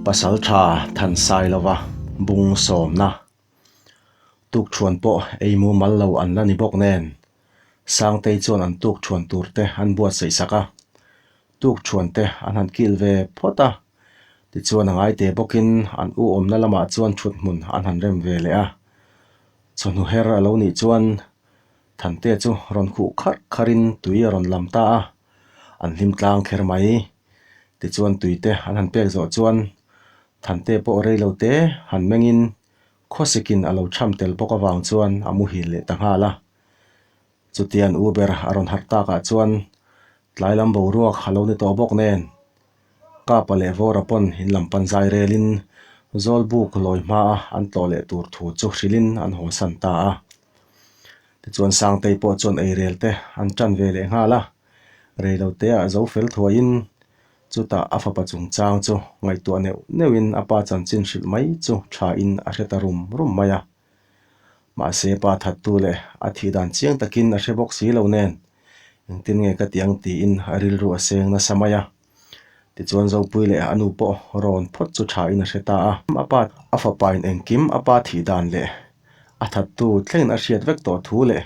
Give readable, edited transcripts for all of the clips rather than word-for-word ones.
Pasaltha Thansailova bung sawmna tukṭhuan pawh ei mumal lo an la ni bawk nen Sangtei chuan an tukṭhuan tur te an buatsaih sak a, tukṭhuan te an han kil ve phawt a, tichuan a ngaite bawkin an u awmna lamah chuan ṭhut hmun an han rem ve leh a, chawhnu her a lo nih chuan Thante chu rawn khuh kharh kharhin tui a rawn lam ta a, an hlim tlang kher mai. Tichuan tuite an han pek zawh chuan Thante pawh rei lo te han mengin khawsikin a lo cham tel bawk avang chuan a muhil leh ta nghal a. Chutian u ber a rawn harh takah chuan tlai lam boruak a lo ni tawh bawk nen Kapa leh Vawra pawn in lam pan zai relin Zawlbuk lawi hmaa an tlawh leh tur thu chu hrilhin an haw san ta a. Tichuan Sangtei pawh chuan eirel te an tan ve leh nghal a, reiloteah zo fel thuaiin chutah a fapa chungchang chu ngaihtuah neuh neuhin a pa chanchin hrilh mai chu thain a hre ta rum rum mai a. Mahse pa thattu leh a thih dan chiang takin a hre bawk si lo nen engtin nge ka ti ang tiin a rilru a seng nasa mai a. Tichuan Zopui leh a nu pawh rawn phawt chu thain a hre ta a. A pa a fapain engkim a pa thih dan leh a thattu thlengin a hriat vek tawh thu leh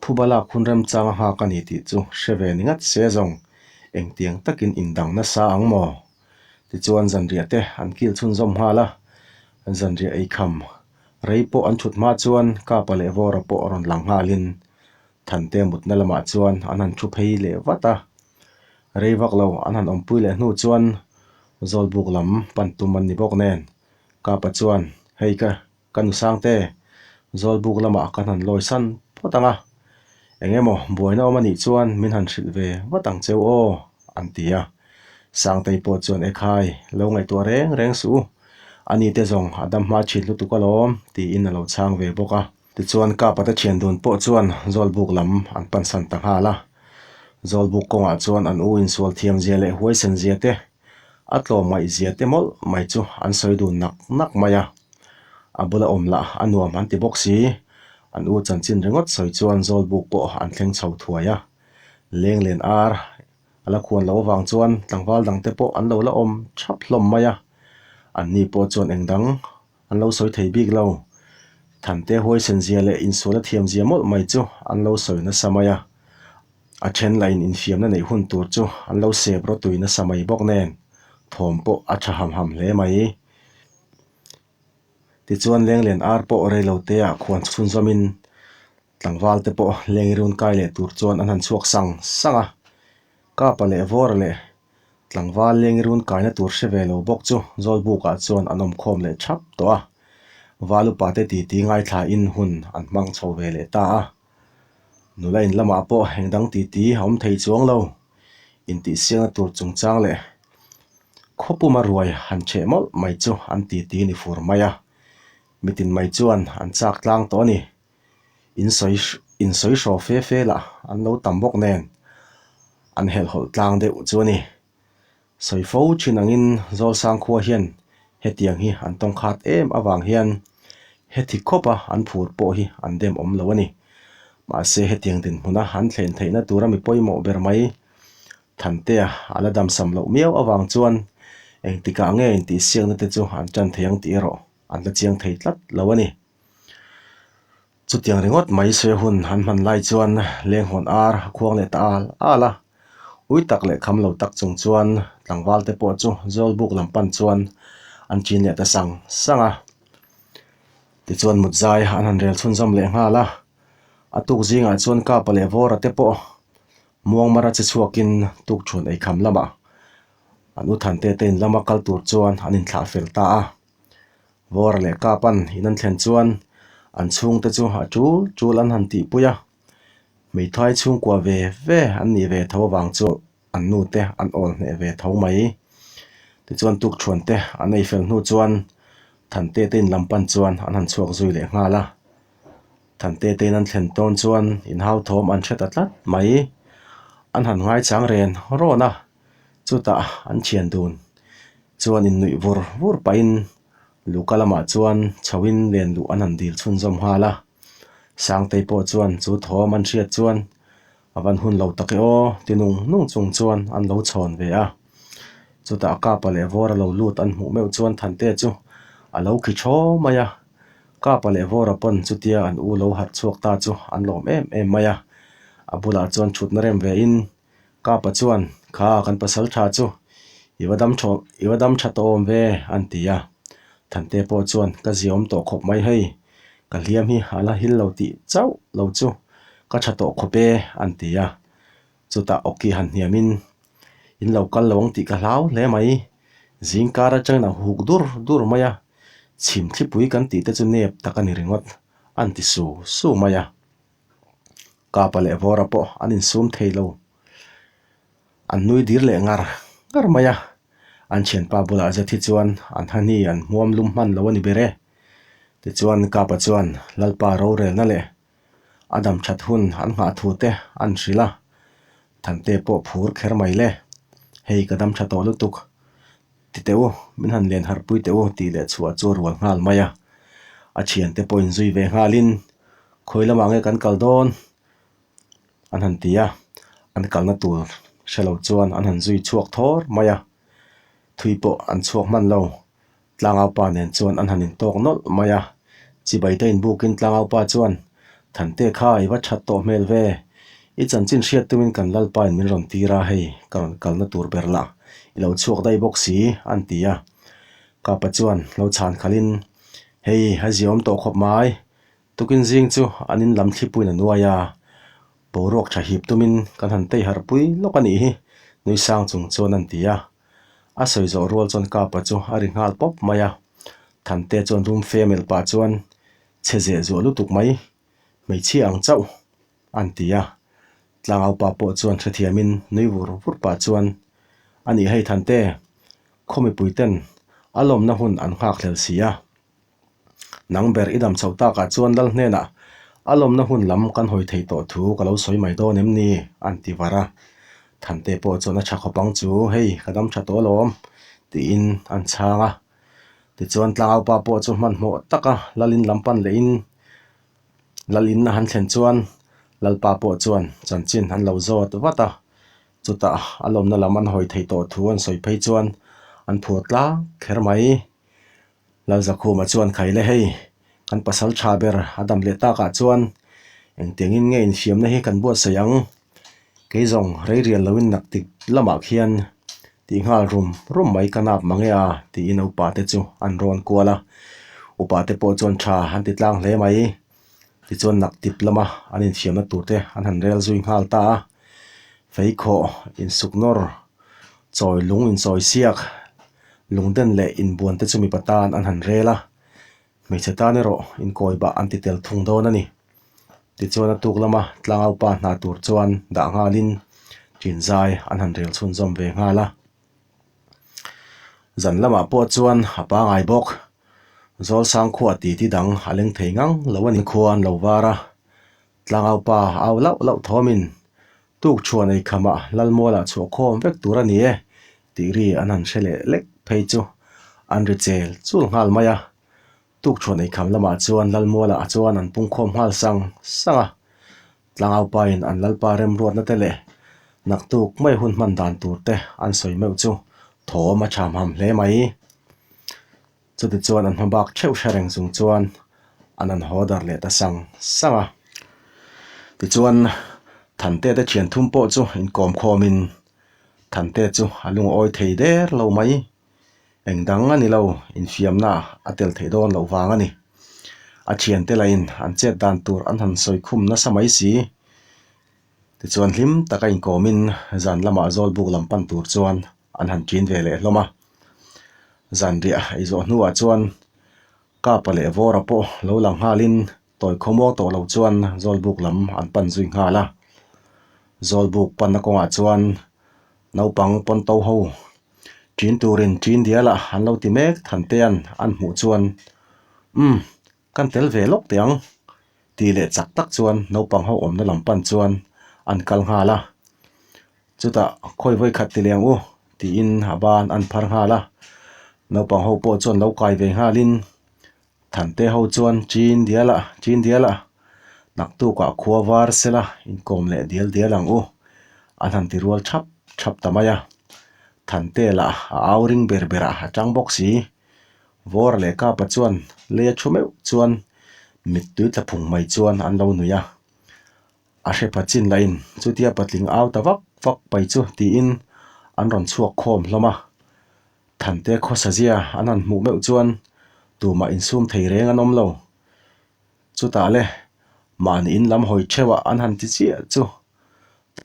phuba lak hun remchang a nghak a ni tih chu hre ve ni ngat se zawng engtiang takin indang nasa ang maw? Tichuan zanriah te an kil chhunzawm nghal a, zanriah eikham rei pawh an thut hma chuan Kapa leh Vawra pawh rawn lang nghalin Thante mutna lamah chuan an han thu phei leh vat a, rei vak lo an han awmpui leh hnu chuan Zawlbuk lam pan tum an ni bawk nen Kapa chuan hei ka ka nu Sangte Zawlbuk lamah kan han lawi san phawt ang a, eng emaw buaina awm a nih chuan min han hrilh ve vat ang cheu aw an ti a. Sangtei pawh chuan Ekhai lo ngaihtuah reng reng suh u, ani te zawng a dam hma thin lutuk alawm tiin a lo chhang ve bawk a. Tichuan Kapata thian dun pawh chuan Zawlbuk lam an pansan ta nghal a. Zawlbuk kawngah chuan an u insual thiam zia leh huaisen zia te, a tlawm ngaih zia te mawlh mai chu an sawi dun nak nak mai a. A bula awm lah a nuam an ti bawk si. An u chanchin ringawt sawi chuan Zawlbuk pawh an thleng chho thuai a. Lenglen ar a la khuan loh avang chuan tlangval dangte pawh an lo la awm thap hlawm mai a. Anni pawh chuan engdang An lo sawi thei bik lo. Thante huaisen zia leh insual a thiam zia mawlh mai chu an lo sawi nasa mai a. A then lahin infiamna neih hun tur chu an lo sep rawtui nasa mai bawk nen thawm pawh a tha ham ham hle mai. Tichuan Lenglen ar pawh reiloteah khuan chhunzawmin tlangval te pawh Lengrun kai leh tur chuan an han chhuak sang sang a. Kapa leh Vawra leh Tlangval lengrun kaina tur hre ve lo bawk chu Zawlbukah chuan an awm khawm leh thap tawh a, Val upate titi ngaithlain hun an hmang chho ve leh ta a. Nula in lamah pawh engdang titi a awm thei chuang lo, intihsiakna tur chungchang leh khawpuma ruai han chheh mawlh mai chu an titi ni fur mai a, mitin mai chuan an chak tlang tawh a ni. Insawi insawi hraw fe fe lah an lo tam bawk nen an helhhawlh tlang deuh chu a ni. Sawi fo thin angin Zawlsang khua hian hetiang hi an tawng khat em avang hian heti khawpa an phur pawh hi an dem awm lo a ni. Mahse hetiang dinhmuna an thlen theihna tura mi pawimawh ber mai Thantea a la damsam loh miau avang chuan engtikah nge intihsiakna te chu an tan thei ang tih erawh an la chiang thei tlat lo a ni. Chutiang ringawt mai sawi hun an hman lai chuan lenghawn ar a khuang leh ta al al a, ui tak leh kham lo tak chung chuan tlangval te pawh chu Zawlbuk lam pan chuan an chin leh ta sang sang a. Tichuan mutzai an han rel chhunzawm leh nghal a, a tuk zingah chuan Kapa leh Vawra te pawh Muangmara che chhuakin tukṭhuan eikham lamah an u Thante te in lama kal tur chuan an inthlah fel ta a. Vawr leh Kapan in an thlen chuan an chhungte chu a tul tul an han tihpui a, hmeithai chhungkua ve ve an nih ve tho avang chu an nute an awl hneh ve tho mai. Tichuan tukthuante an ei fel hnu chuan Thante te in lam pan chuan an han chhuak zui leh nghal a. Thante te in an thlen tawn chuan inhau thawm an hre ta tlat mai. An han ngaichang ren rawn a, chutah an thian dun chuan innuih vur vur pahin Luka lamah chuan chhoin len luh an han dil chhunzawm nghal a. Sangtei pawh chuan chu thawm an hriat chuan a van hun lo tak e aw ti nung nung chung chuan an lo chhawn ve a. Chutah Kapa leh Vawra lo lut an hmuh meuh chuan Thantea chu a lo khi thaw mai a. Kapa leh Vawra pawn chutia an u lo harh chhuak ta chu an lawm em em mai a. A bulah chuan thutna rem ve in Kapa chuan, Kha kan pasal tha chu i va dam thaw i va dam tha tawh awm ve an ti a. Thantea pawh chuan, Ka ziaawm tawh khawp mai hei, ka hliam hi a la hil lo tih chauh lo chu ka tha tawh khawp e an ti a. Chutah awki han hniamin, In lo kal lo ang tih ka hlau hle mai. Zingkar atangin a huk dur dur mai a, chhim thlipui kan tih te chu nep tak a ni ringawt, an ti su su mai a. Kapa leh Vawra pawh an insum thei lo. An nui dir leh ngar ngar mai a, an thianpa bulah zet hi chuan an hani an hmuam lum hman lo a ni ber e. Tichuan Kapa chuan Lalpa rorelna leh A dam that hun an nghah thu te an hrilh a, Thante pawh phur kher mai le. Hei ka dam tha tawh lutuk. Ti teh u, min han len harh pui teh u tih leh chhuah chu a rual nghal mai a. A thiante pawh inzui ve nghalin, Khawi lamah nge kan kal dawn? an han ti a, an kalna tur hre lo chuan an han zui chhuak thawr mai a. Thui pawh an chhuak hman lo. Tlangaupa nen chuan an han intawk nawlh mai a, chibai te inbukin Tlangaupa chuan, Thante kha i va that tawh hmel ve, i chanchin hriat tumin kan Lalpain min rawn tir a, hei ka rawn kalna tur ber lah i lo chhuak daih bawk si, an ti a. Kapa chuan lo chhan khalhin, Hei a ziaawm tawh khawp mai, tukin zing chu an in lam thlipuiin a nuai a, boruak tha hip tumin kan han tei harh pui lawk a nih hi, nui sang chung chuan an ti a. A sawi zawh rual chuan Kapa chu a ri nghal pawp mai a, Thante chuan rum fe melh pah chuan chhe zeh zuah lutuk mai, hmeichhia ang chauh an ti a. Tlangaupa pawh chuan hrethiamin nui vur vur pah chuan, A nih hei Thante, khaw mipuiten a lawmna hun an nghak hlel si a. Nang ber i dam chhoh takah chuan Lal hnenah a lawmna hun lam kan hawi thei tawh thu ka lo sawi mai dawn em ni? an ti var a. Thante pawh chuan a tha khawp ang chu, hei ka dam tha tawh alawm tiin an chhang a. Tichuan Tlangaupa pawh chu hmanhmawh taka Lalin lam pan lehin Lalin a han thlen chuan Lalpa pawh chuan chanchin an lo zawt vat a. Chutah a lawmna lam an hawi thei tawh thu an sawi phei chuan an phur tlang kher mai. Lalzakhuma chuan khai le hei, kan pasal tha ber a dam leh takah chuan engtiangin nge infiamna hi kan buatsaih ang? Kei zawng rei rial loin naktik lamah khian tih nghal rum rum mai ka nap mange a tiin upa te chu an rawn kual a. Upa te pawh chuan tha an ti tlang hle mai. Tichuan naktip lama an infiamna tur te an han rel zui nghal ta a. Feikhawh insuknawr chawi lung inchawi siak Lungden leh inbuan te chu mipa tan an han rel a, hmeichhe tan erawh inkawi bah an ti tel thung dawn a ni. Tichuan a tuk lama tlangaupa hna tur chuan dah nghalin ṭin zai an han rel chhunzawm ve nghal a. Zan lamah pawh chuan a pangai bawk. Zawlsang khuah titi dang a leng thei ngang lo a ni. Khua an lo var a, tlangaupa au lauh lauh thawmin Tuk chhuan ei khamah Lalmualah chhuah khawm vek tur a ni e tih ri an han hre leh lek phei chu an ri chel chul nghal mai a. Tuk chhuan ei kham lamah chuan Lalmualah chuan an pung khawm nghal sang sang a. Tlangaupain an Lalpa remruatna te leh naktuk mai hun hman dan tur te an sawi meuh chu thawm a cham ham hle mai. Chutichuan an hma bak theuh hre reng chung chuan an an haw dar leh ta sang sang a. Tichuan Thante te thian thum pawh chu inkawm khawmin Thante chu a lungawi thei der lo mai. Eng dang a ni lo, infiamna a tel theih dawn loh vang a ni. A thiante lahin an chet dan tur an han sawi khum nasa mai si. Tichuan hlim taka inkawmin zan lamah Zawlbuk lam pan tur chuan an han ṭin ve leh hlawm a. Zanriah ei zawh hnuah chuan Kapa leh Vawra pawh lo lang nghalin tawi khawmuang tawh lo chuan Zawlbuk lam an pan zui nghal a. Zawlbuk panna kawngah chuan naupang pawnto ho ṭin turin ṭin dialah an lo ti mek Thantea'n an hmuh chuan, Umm, kan tel ve lawk teh ang tih leh chak tak chuan naupang ho awmna lam pan chuan an kal nghal a. Chutah khawi vawi khat ti leh ang u tiin a ban an phar nghal a. Naupang ho pawh chuan lo kai ve nghalin Thante ho chuan chin dial a chin dial a naktukah khua var sela inkawm leh dial dial ang u an han ti rual thap thap ta mai a. Thante lah a au ring ber berah a tang bawk si. Vawra leh Kapa chuan lei a thu meuh chuan mittui tla phung mai chuan an lo nui a. A hre pha chin lahin chutia patling au ta vak vak pai chu tiin an rawn chhuak khawm hlawm a. Thante khawsa zia an han hmuh meuh chuan tumah insum thei reng an awm lo. Chutah le, mahni in lam hawi theuhah an han ti chiah chu.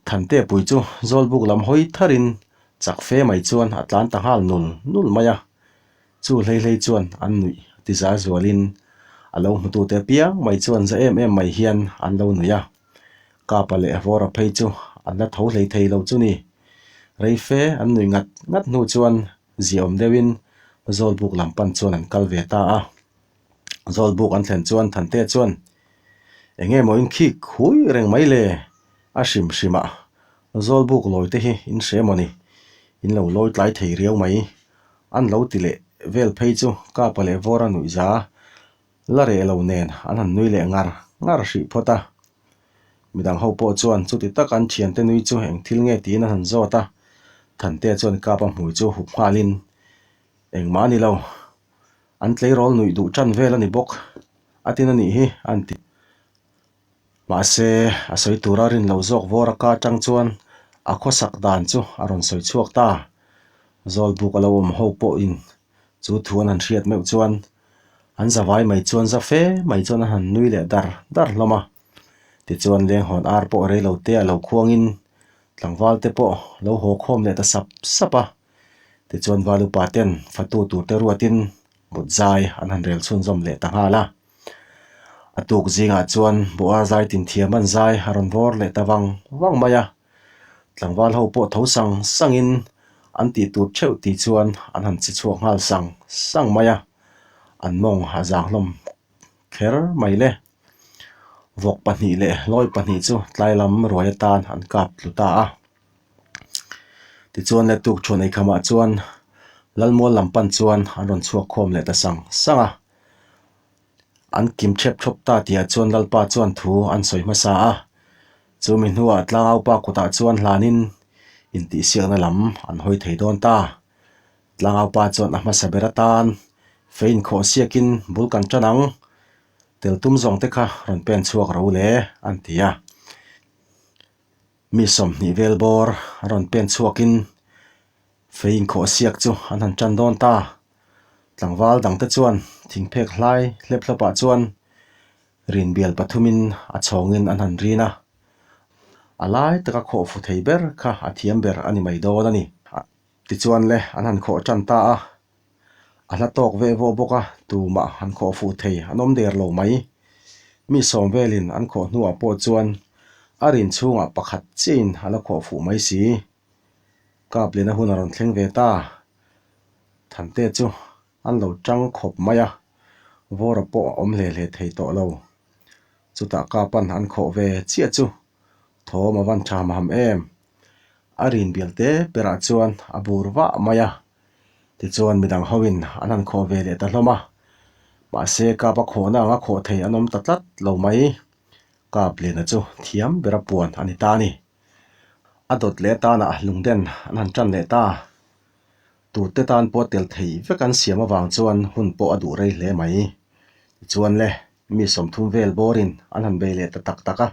Thante pui chu Zawlbuk lam hawi tharin chak fe mai chuan a tlan ta nghal nul nul mai a. Chu hlei hlei chuan an nuih a ti za zualin a lo hmutute apiang mai chuan za em em mai hian an lo nuih a. Kapa leh Vawra phei chu an la tho hlei thei lo chu ni. Rei fe an nuih ngat ngat hnu chuan ziaawm deuhin Zawlbuk lam pan chuan an kal ve ta a. Zawlbuk an thlen chuan Thante chuan, Eng nge maw in khik hui reng mai le? A hrim hrim a, Zawlbuk lawi te hi in hre maw ni? In lo lawi tlai thei riau mai. An lo ti leh vel phei chu Kapa leh Vawra nuihza la reh lo nen an han nui leh ngar ngar hrih phawt a. Midang ho pawh chuan chuti tak an thiante nui chu eng thil nge tiin an han zawt a. Thante chuan Kapa hmui chu hup nghalin, Engmah a ni lo. An tleirawl nuih duh tan vel a ni bawk a tin a nih hi a an ti. Mahse, a sawi tura rin loh zawk vawr a ka atang chuan a khawsak dan chu a rawn sawi chhuak ta. Zawlbuk a lo awm ho pawhin chu thu an han hriat meuh chuan an zavai mai chuan za fe mai chuan an han nui leh dar dar hlawm a. Tichuan lenghawn ar pawh rei lo te a lo khuangin tlangval te pawh lo haw khawm leh ta sap sap a. Tichuan Val upa ten fatu turte ruatin mut zai an han rel chhunzawm leh ta nghal a. A tuk zingah chuan buhar zai tin thiam an zai a rawn vawr leh ta vang vang mai a. Tlangval ho pawh tho sang sangin an tih tur theuh tih chuan an han che chhuak nghal sang sang mai a. An mawng a zang hlawm kher mai le. Vawk pahnih leh lawi pahnih chu tlai lam ruai atan an kap tlu ta a. Tichuan le tuk thuan eikhamah chuan Lalmual lam pan chuan an rawn chhuak khawm leh ta sang sang a. An kim thep thawp ta tihah chuan Lalpa chuan thu an sawi hmasa a. Chumi hnuah Tlangaupa kutah chuan hlanin intihsiakna lam an hawi thei dawn ta. Tlangaupa chuan a hmasa ber atan fei inkhawh siakin bul kan tan ang, tel tum zawng te kha rawn pen chhuak ro le an ti a. Mi 20 vel bawr a rawn pen chhuakin fei inkhawh siak chu an han tan dawn ta. Tlangval dangte chuan thingphek hlai hlep hlawpah chuan rinbial pathumin a chhawngin an han rin a. A lai taka khawh fu thei ber kha a thiam ber a ni mai dawn a ni. Tichuan le an han khawh tan ta a. A hla tawk ve vawh bawk a, tumah han khawh fuh thei an awm der lo mai. Mi sawm velin an khawh hnuah pawh chuan a rin chhungah pakhat chiahin a la khawh fuh mai si. Kap lehna hun a rawn thleng ve ta. Thante chu an lo tang khawp mai a, vawra pawh a awm hle hle thei tawh lo. Chutah kapan an khawh ve chiah chu thawm a van tha ham em. A rin bial te perah chuan a bur vah mai a. Tichuan midang hoin an han khawh ve leh ta hlawm a. Mahse kap a khawhna anga khawh thei an awm ta tlat lo mai. Kap Liana chu thiam bera puan a ni ta a ni. A dawt leh atanah lungden an han tan leh ta. Tute tan pawh tel thei vek an siam avang chuan hun pawh a duh rei hle mai. Tichuan le, mi 30 vel bawrin an han bei leh ta tak tak a.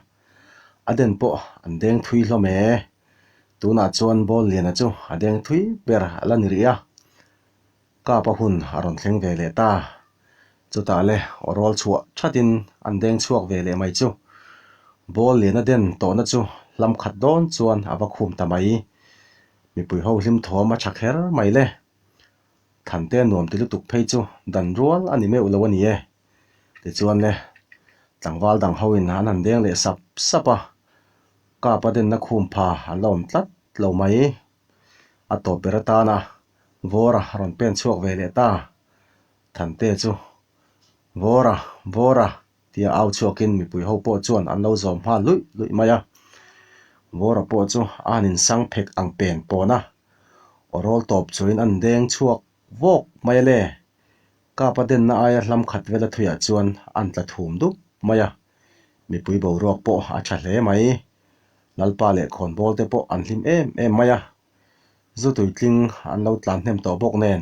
A den pawh an deng thui hlawm e. Tunah chuan ball liana chu a deng thui ber a la ni rih a, kap a hun a rawn thleng ve leh ta. Chutah le aw rawl chhuah thatin an deng chhuak ve leh mai chu. Ball liana den tawhna chu hlam khat dawn chuan a va khum ta mai. Mipui ho hlim thawm a tha kher mai le. Thante nuam ti lutuk phei chu dan rual a ni meuh lo a ni e. Tichuan le, tlangval dang hoin an han deng leh sap sap a, kap a denna khum pha an la awm tlat lo mai. A tawp ber atana Vawra rawn pen chhuak ve leh ta. Thante chu, Vawra, Vawra tia au chhuakin mipui ho pawh chuan an lo zawm nghal luih luih mai a. Vawra pawh chu a han insang phek ang pen pawn a, aw rawl tawp chuin an deng chhuak vawk mai a le. Kapa denna aia hlam khat vela thuiah chuan an tla thum dup mai a, mipui boruak pawh a tha hle mai. Lalpa leh khawnbawl te pawh an hlim em em mai a. Zu tuitling an lo tlan hnem tawh bawk nen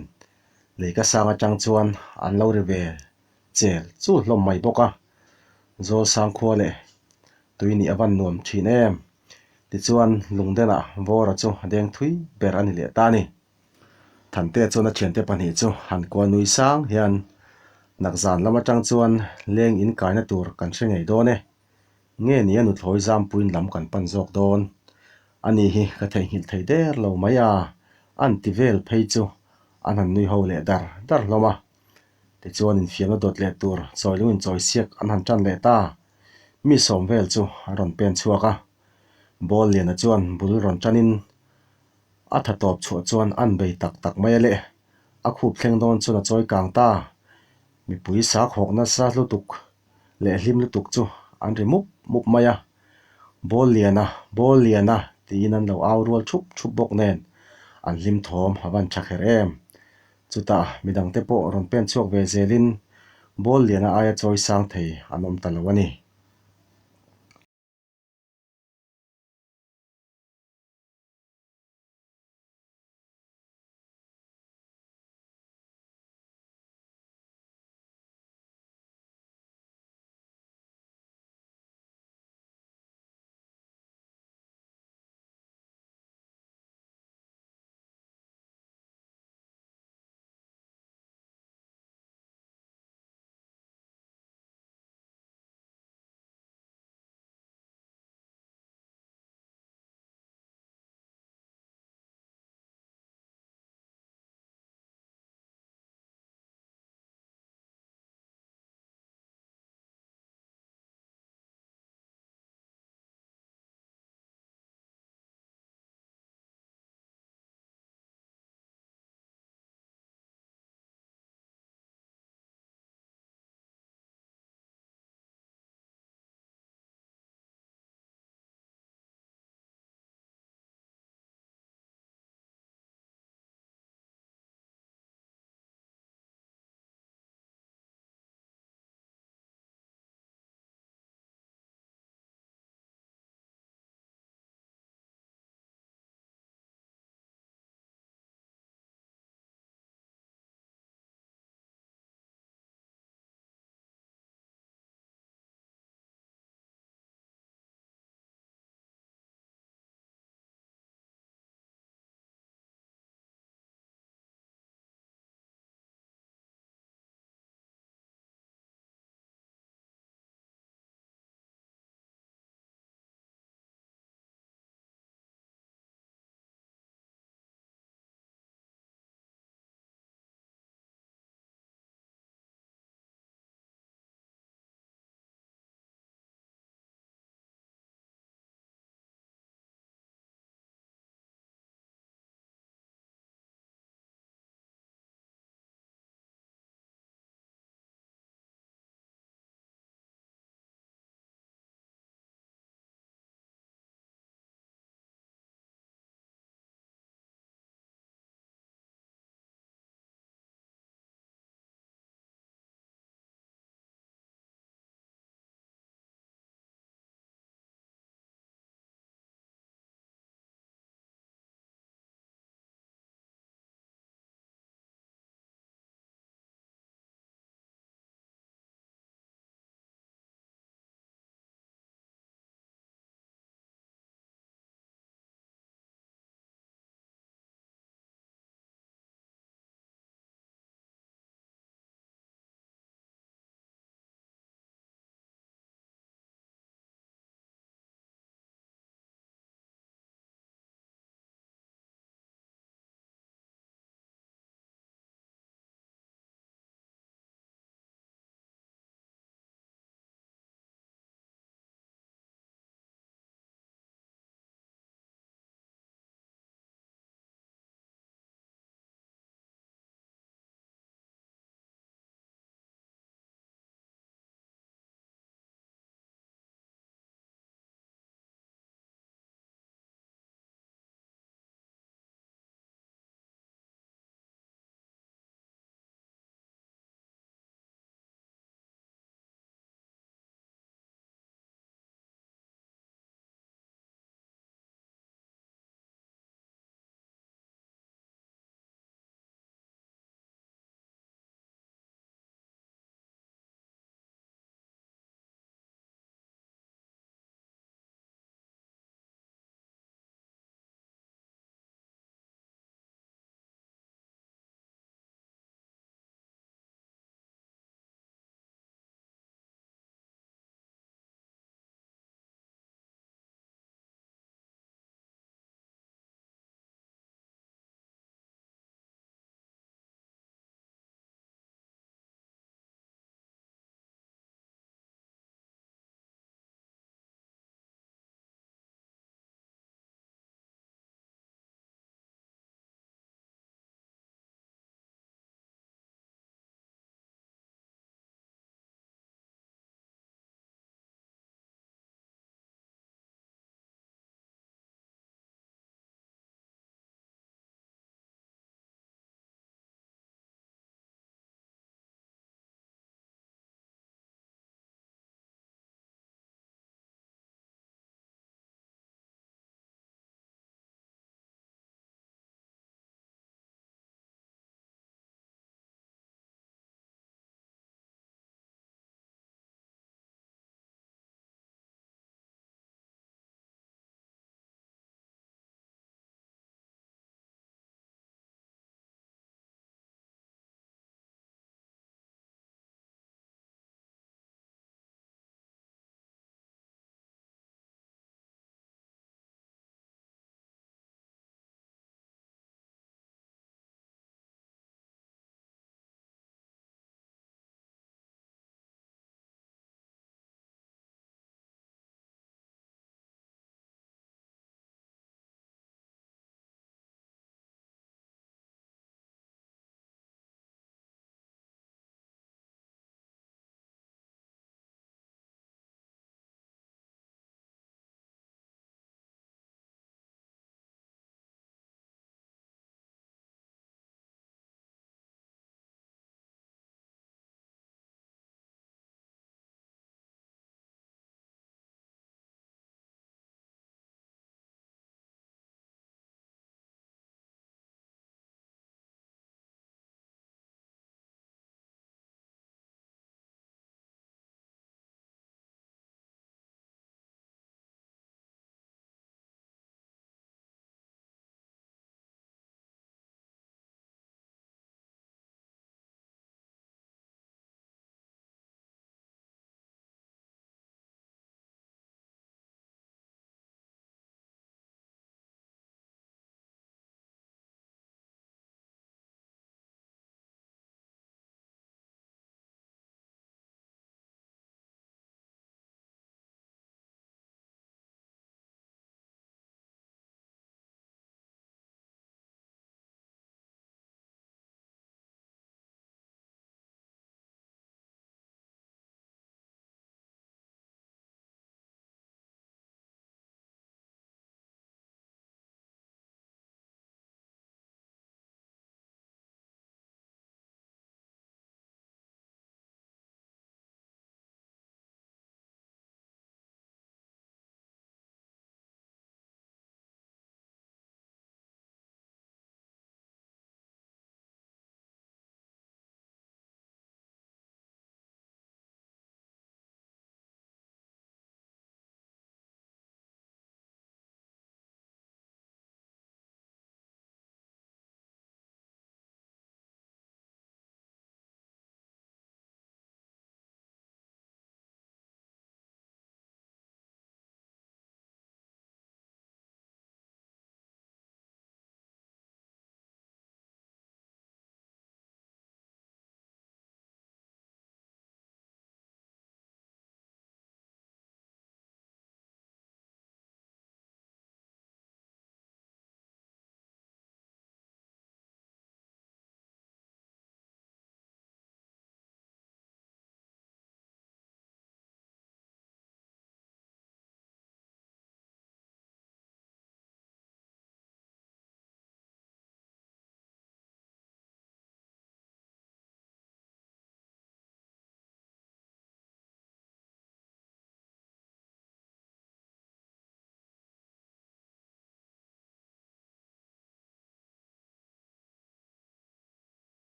leika sang atang chuan an lo ri ve chel chul hlawm mai bawk a. Zawl sang khua leh tui nih a van nuam thin em. Tichuan Lungdenah Vawra chu a deng thui ber a ni leh ta a ni. Thantea chuan a thiante pahnih chu han kual nui sang hian nakzan lam atang chuan leng in kaina tur kan hre ngei dawn e. Nge ni a nuthlawi zampuiin lam kan pan zawk dawn? Ani hi ka theihnghilh thei der lo mai a, an ti vel phei chu an han nui ho leh dar dar hlawm a. Tichuan infiamna dawt leh tur chawi lung inchawi siak an han tan leh ta. Mi sawm vel chu a rawn pen chhuak a. Ball liana chuan bul rawn tanin a tha tawp chhuah chuan an bei tak tak mai a le. A khup thleng dawn chuan a chawi kang ta. Mipui sakhawk nasa lutuk leh hlim lutuk chu an ri mup mup mai a, Ball liana, ball liana tiin an lo au rual thup thup bawk nen an hlim thawm a van tha kher em. Chutah midangte pawh rawn pen chhuak ve zelin ball liana aia chawi sang thei an awm ta lo a ni.